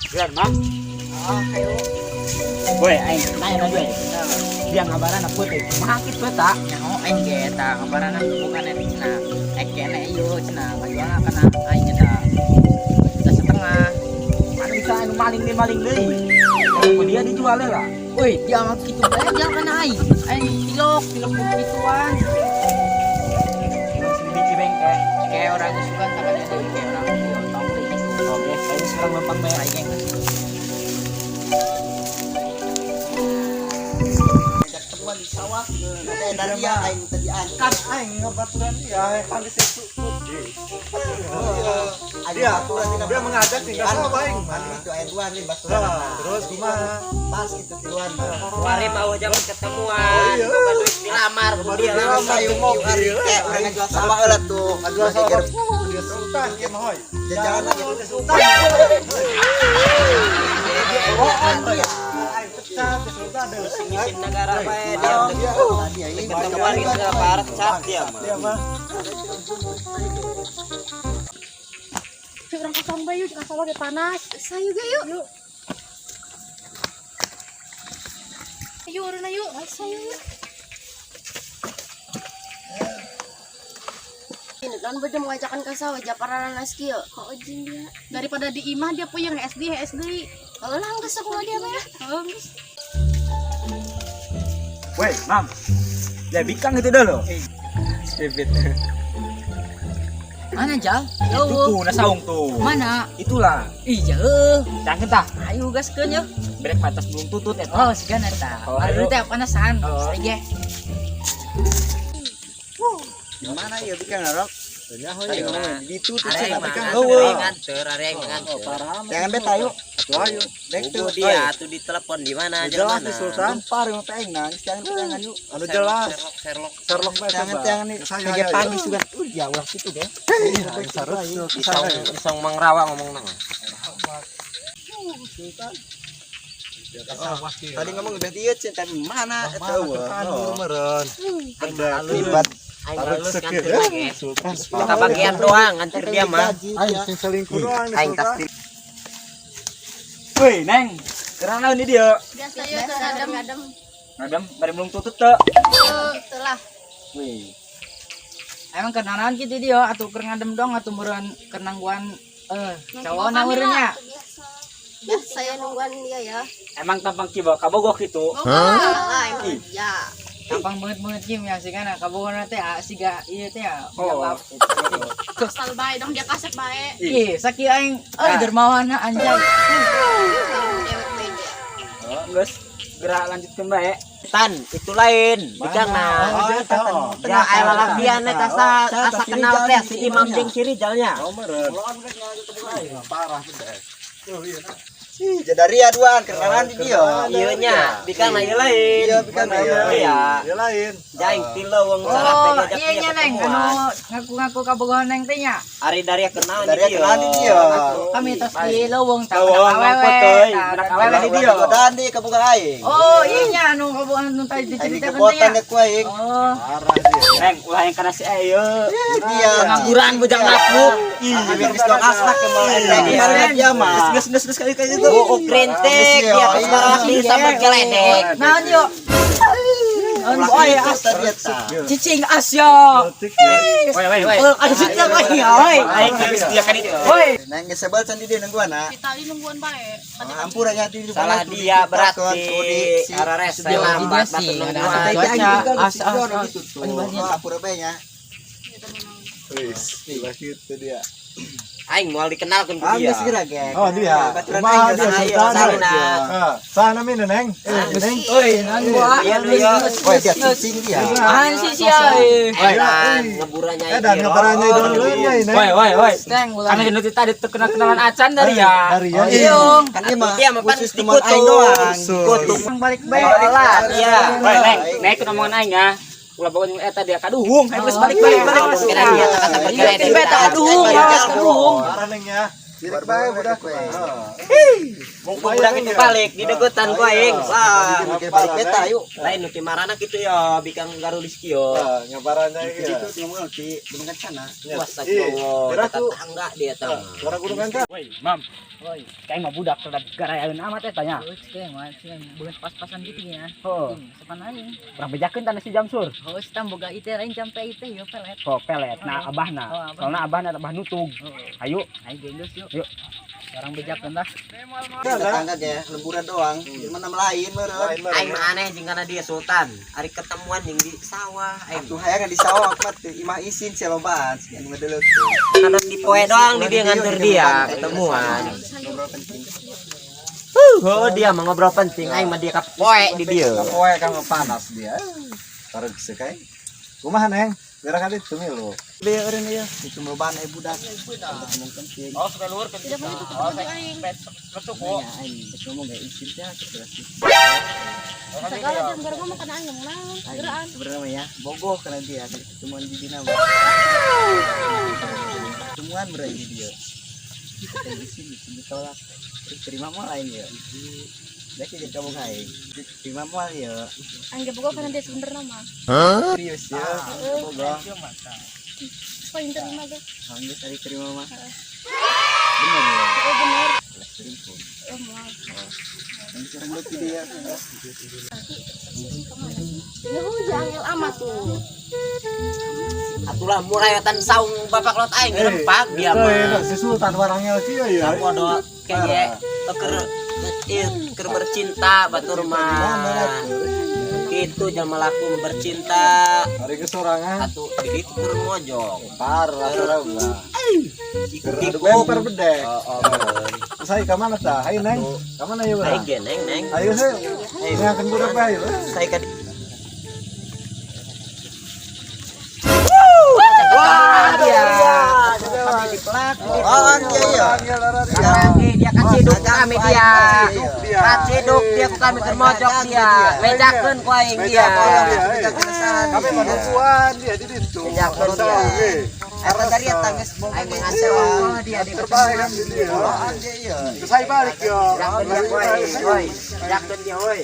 Biar, Mang. Ah, ayo. Woi, aing nanya na gue. Dia ngabaran aku teh. Mahakit we ta. Nyaho aing ge eta ngabaran bukan eta cenah. Ek kene ieu cenah ngajual kana aing eta. 1,5 juta. Mana bisa anu maling nih maling deui. Ku dia dijual lah. Woi, dia mah kitu bae dia kana aing. Aing tilok, tilok gituan. Masih di Cibengke. Kayak orang suka tangannya deui kayak orang ieu tong deui gitu. Oke, aing sekarang lempang bae. Aing ge. Ketemuan di sawah ada dia aing tadi Kan aing ngabaturan ya kan di situ. Iya, Dia mengajak tinggal sawah aing mah. Itu aing dua nih baturan. Nah, terus kumaha? Pas itu tiluan. Kemarin mau jam ketemuan, Oh, iya. baru dilamar, Baru dia dilamar. langsung. Mobil. Kayak orang ngajual sawah heula tuh. Ngajual sawah. Dia sultan dia mah hoy. Jalan lagi. Dia sultan. Iya. Aing pecat dia sultan deh. Ngisin negara bae dia. Dia ini Ketemuan gitu parah cat dia mah. Dia mah. Cik, orang kosong bae yuk, sawah ge panas. Sayu ge yuk. Yuk. Ayo, urun ayo. Sayu yuk. Ini kan beda mengajakan ke sawah japaranan kieu. Oh, jing dia. Daripada di imah dia puyeng SD SD. Kalau lah geus aku mah dia mah ya. Oh, geus. Woi, Mam. Ya bikang itu dah lo. Bebet. Mana jal? Itu tuh, nasaung tuh. Mana? Itulah. Ih, jauh. Jangan tah. Ayo gaskeun yeuh. Brek batas belum tutut eta. Oh, sigan eta. Oh, Aduh ayo. teh panasan. Oh. Sige. Mana ya bikin rok? Tadi ngomong Gitu tuh Ada yang cenah bikin. nganter, ada yang nganter. Jangan beta yuk. Ayo. Dek tuh. Dia tuh ditelepon di mana aja Jelas mana. nih sultan. Lempar yang peng nang, jangan pegangan yuk. Anu jelas. Sherlock, Sherlock. Sherlock mah Jangan jangan nih. Saya Kayak pagi sudah. Ya ulah situ deh. Isong, isong mangrawa ngomong nang. Tadi ngomong udah dia cen tapi mana eta Mana meureun. Libat Aing Tarik halus sekir nganter ya. lagi. Sultan. Kita bagian doang nganter dia mah. Aing sing selingkuh doang nih Aing sultan. tas Woi, Neng. Karena ini dia. Biasa ya ngadem. Ngadem. Ngadem, bari belum tutut teh. Itulah. Wih. Emang kenalan gitu dia atuh keur ngadem dong atuh meureun keur nangguan cowokna meureun nya. Biasa. Biasa ya nungguan dia ya. Emang tampang kiba kabogoh gitu. Lah emang dia. Tampang banget-banget kim ya sigana kabogohna teh ah, siga ieu teh ya. Oh. Kesal bae dong dia kasep bae. Ih, sakieu aing euy dermawana anjay. Dewek bae dia. Oh, geus. Gerak lanjutkeun bae. Tan, itu lain. Bikang nah. Oh, jatuh. Ya aing lalakian eta asa asa kenal teh si Imam jeung si Rijalnya. Oh, meureun. Parah bener. Oh iya. Ih, jadaria duaan kenalan di dia. Ieu nya, bikang na ieu lain. Iya, bikang na ieu. Iya. Dia lain. Jaing tilo wong salah Oh, teh diajak iya dia nya neng ketemuan. anu ngaku-ngaku kabogohan neng teh nya. Ari dari kenal Dari kenalan di dia. Kami tos di leuweung tah Leuweung, awewe. teuy. Tah, Benak tah, awewe di dia. Godaan di kaboga aing. Oh, iya nya anu kabogohan nu tadi Aing diceritakeun teh kebotan nya. deh ku aing. Oh, Parah dia. Neng, ulah yang kana si ayo. Dia. pengangguran bujang lapuk. Ih, geus dong aslak ke malah kemarin dia mah. Geus geus geus kayak gitu. Buuk rintik dia terus barang di sama geledek. Naon yuk? Naon boy as Tadi eta. cicing as yo. Woi, woi, woi. Eh, anjing lah oi oi. Aing geus dia kan itu. Woi, Neng geus sebel can di dia nungguan ah. Di tadi nungguan bae. Tadi Hampura nya di Salah dia berarti. Arores Dia lambat sih, batu ada nungguan. cuaca. As as as. Hampura bae nya. Wis, lah gitu dia. Aing moal dikenalkeun ku Ah, dia. geus geura ge. Oh, dia. Baturan Kumaha aing dia geus sultan. Sana. Ah, sana mina neng. Eh, neng. Oi, naon boa? Iya, iya. Woi, dia cicing dia. An si sia. eh. Woi, Dan ngeburannya Eh, dan ngeburannya itu dulu nya ini. Woi, woi, woi. Neng ulah. Karena itu tadi tuh kenal kenalan acan dari ya. Dari ya. Iya. Kan ieu mah Dia mah pan khusus teman aing doang. Khusus. Balik bae. Lah, iya. Woi, Neng, naik ke omongan aing ya. Ulah bawa jeung eta dia kaduhung. Ayo geus balik balik balik. Kira dia tak kata berkelahi. Tiba eta kaduhung, awas kaduhung. Parah neng ya. Sirik bae budak. Mumpung budak itu balik di degetan ku aing. Wah, Balik peta yuk. lain nu marana kitu ya, bikang garulis kieu. Ngabarannya Di iya. situ ngomong di Gunung Kencana. Puasa Ih, cowok, kira tuh. tetangga dia tah. Suara gunung kan? Woi, Mam. Woi, kayak mah budak rada garayaeun amat eta nya. Oh, cek mah cek bukan pas-pasan gitu ya. Oh, Sepan aja. urang bejakeun tanah si Jamsur. Oh, setan boga ite lain jampe ite yo pelet. Oh, pelet. Nah, abahna. Oh, abahna. Soalna abahna abah nutug. Oh, Ayo. ayo gengges yuk. Yuk. Orang bejakeun lah. Tetangga ge lemburan doang. Gimana lain meureun. Aing mah aneh jeung kana dia Sultan. Ari ketemuan jeung di sawah aing. Tuh hayang di sawah mah teu imah isin sia lobaan sia nu ngadeuleuh tuh. Kadang di poe doang di dia nganter dia ketemuan. Ngobrol penting. Oh, dia mah ngobrol penting aing mah dia ka poe di dia. Poe kan panas dia. Taruh sekai. Kumaha neng? Berak kali tumilu. Be eureun ieu, itu lobaan eh budak. Ngomong penting. Oh, suka luhur ke. Tidak mau itu ketemu aing. Nanya aing geus ngomong ge isin teh terus. Segala jam gara ngomong kana aing ngomong naon. Aing Geraan. sebenarnya mah ya bogoh kana dia kali ketemuan di dina mah. Ketemuan berarti di dia. Kita isin isin ditolak. Terus terima moal aing ya. Dek jadi kamu aing. Terima moal ya. Aing ge bogoh kana dia sebenarnya mah. Serius ya. Bogoh. Paling terima ge. Alhamdulillah tadi terima mah. Bener ya. Oh bener. Kelas selingkuh. Oh moal. Yang sering lu dia. Sisi kemana sih? Ya hujan amat tuh. Atulah murayotan saung bapak lot aing ngerempak dia mah. Si Sultan barangnya sih ya. Bodoh kayak keur ieu keur bercinta batur mah. Kitu jelema laku bercinta Hari kesorangan. atuh di ditu keur mojok. Parah surau lah. Adu Tikuk. bemper bedek. Oh, oh, bener. Terus ayo kemana tah? Ayo neng. Kemana ya Aing urang? ge neng neng. Ayo sih. Ini akan budak bae ayo. Saya ka Wah, dia. Oh, iya iya. Dia kaciduk kami dia. Kaciduk dia ku kami keur mojok dia. Bejakeun ku aing dia. Kami manusuan dia di situ. Bejakeun dia. Eta dari eta geus boga Aing ge. mengasih oh dia di Terbaik kan di dia. Oh, dia iya. Terus ayo balik yo. Bejakeun dia ku aing, woi. Bejakeun dia woi.